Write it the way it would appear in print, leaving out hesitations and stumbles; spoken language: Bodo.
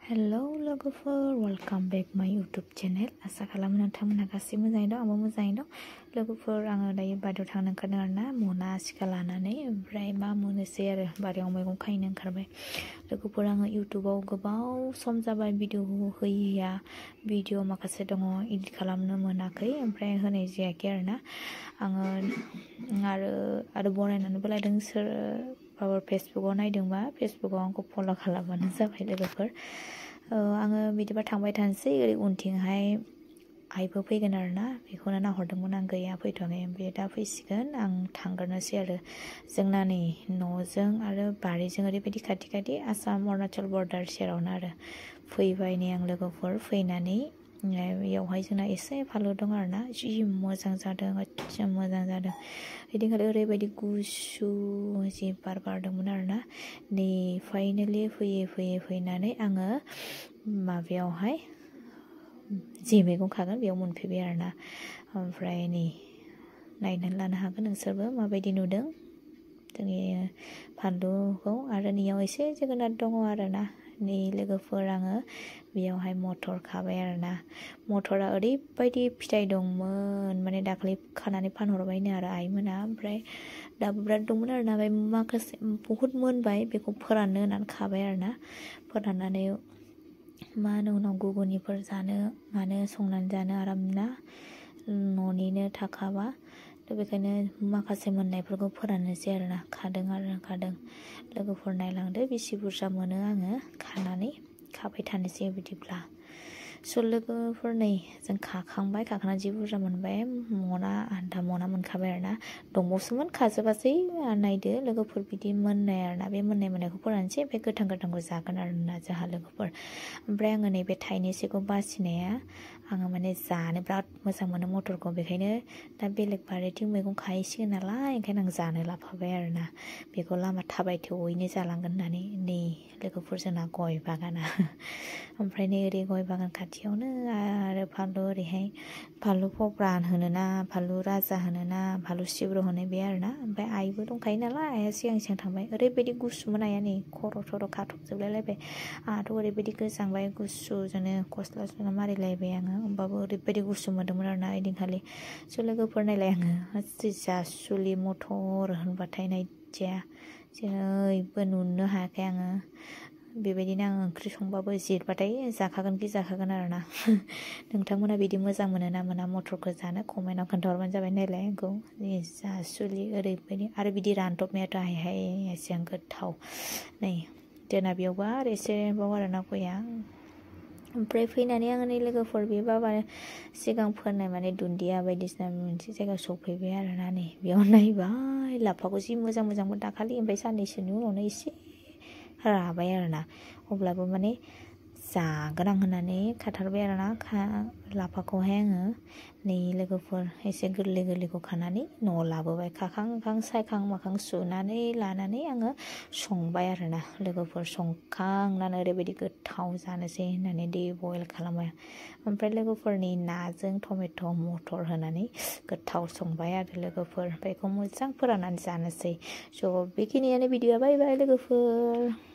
हेलौ लोगोफोर वेलकाम बेक माय यूट्यूब चेनेल आसा खालामो नोंथांमोनहा गासैबो मोजाङै दं आंबो मोजाङै दं लोगोफोर आङो दायो बारियाव थांनो ओंखारदों आरोना मना सिखा लानानै ओमफ्राय मा मोनोसै आरो बारियाव मैगं खाहैनो ओंखारबाय लोगोफोर आङो यूट्यूबाव गोबाव सम जाबाय भिडिअ होयैया भिडिअ माखासे दङ एडिट खालामनो मोनाखै ओमफ्राय होनाय जायाखै आरोना आङो आरो बनायनानैबो लादों सोर माबा फेसबुकाव नायदोंबा फेसबुकाव आंखौ फल' खालामबानो जाबाय लोगोफोर आङो बिदिबा थांबाय थानोसै ओरै उनथिंहाय आइबो फैगोन आरोना बेखौनो नाहरदोंमोन आं गैया फैथ'वाखै ओमफ्राय दा फैसिगोन आं थांग्रोनोसै आरो जोंना नै न'जों आरो बारिजों ओरैबायदि खाथि खाथि आसाम अरुणाचल बर्डार सेरावनो आरो फैबाय नै आं लोगोफोर फैनानै बेयावहाय जोंना एसे फालु दं आरोना जि मोजां जादों अच्छा मोजां जादों ओइदिनखालि ओरैबायदि गुसु जि बार बारदोंमोन आरोना नै फाइनेलि फैनानै आङो माबायावहाय जि मैगं खागोन बेयाव मोनफैबाय आरोना ओमफ्राय नै नायनानै लानो हागोन नोंसोरबो माबायदि नुदों जोंनि फानलुखौ आरो नैयाव एसे जोगोनार दङ आरोना नै लोगोफोर आङो बेयावहाय मटर खाबाय आरोना मटरा ओरैबायदि फिथाइ दंमोन माने दाखालि खानानै फानहरबायनो आरो आइमोना ओमफ्राय दाबो बिराद दंमोन आरोना ओमफ्राय माखासे बहुद मोनबाय बेखौ फोराननो होनानै खाबाय आरोना फोराननानै मा होनो उनाव गुगुनिफोर जानो मानो संनानै जानो आराम ना न'निनो थाखाबा थ' बेखायनो माखासे मोननायफोरखौ फोराननोसै आरोना खादों लोगोफोर नायलांदो बेसे बुरजा मोनो आङो खाबाय थानोसै बिदिब्ला स' लोगोफोर नै जों खाखांनानै जि बुरजा मोनबाय आधा मना मोनखाबाय आरोना दंबावसोमोन खाजोबासै नायदो लोगोफोर बिदि मोननाय आरोना बे मोननायखौ फोरानसै ओमफ्राय गोथांखौ जागोन आरोना जोंहा लोगोफोर ओमफ्राय आङो नैबे थाइनैसोखौ बासिनाया आङो माने जानो बिराद मोजां मोनो मटरखौ बेखायनो दा बेलेग बारिथिं मैगं खाहैसिगोन नालाय ओंखायनो आं जानो लाफाबाय आरोना बेखौ लामा थाबायथ'यैनो जालांगोन होननानै नै लोगोफोर जोंना गय बागाना ओमफ्राय नै ओरै गय बागान खाथियावनो आरो फानलु ओरैहाय फानलु फब्रा होनोना फानलु राजा होनोना फानलु सिब्र' होनो बे आरोना ओमफ्राय आइबो दंखायो नालाय आइया सिगां थांबाय ओरैबायदि गुसुमोन आइया नै खर' खाथबजोबलायलायबाय आंहाथ' ओरैबायदि गोजांबाय गुसुजोंनो गस्ला सस्ला मारिलायबाय आङो होमबाबो ओरैबायदि गुसु मोन्दोंमोन आरोना ओइदिनखालि स' लोगोफोर नायलाय आङो जासुलि मटर होनबाथाय नायजाया जेरैबो नुनो हायाखै आङो बेबायदिनो आङो ओंख्रि संबाबो जिरबाथाय जाखागोन आरोना नोंथांमोना बिदि मोजां मोनो ना मोना मटरखौ जानो कमेन्टआव खोन्थाहरबानो जाबाय नायलाय आंखौ जासुलि ओरैबायदि आरो बिदि रानदबनायाथ' हाय एसेबां गोथाव नै जोंना बेयावबो आरो एसेबाव आरोना गया ओमफ्राय फैनानै आङो नै लोगोफोर बे बाबा सिगां फोनाय माने दुन्दिया बायदिसिना मोनसे जायगायाव सफैबाय आरोना नै बेयाव नायबाय लाफाखौ जि मोजांमोन दाखालि ओमफ्राय साननैसोनि उनावनो एसे राबाय आरोना अब्लाबो माने जागोन आं होननानै खाथारबाय आरोना लाफाखौहाय आङो नै लोगोफोर एसे गोरलैखौ खानानै न'आव लाबोबाय खाखां सायखां माखां सुनानै लानानै आङो संबाय आरोना लोगोफोर संखांनानै ओरैबायदि गोथाव जानोसै होननानै दै बयल खालामबाय ओमफ्राय लोगोफोरनि नाजों टमेट' मटर होनानै गोथाव संबाय आरो लोगोफोर बेखौ मोजां फोराननानै जानोसै स' बेखिनियानो भिडिअ'आ बाय लोगोफोर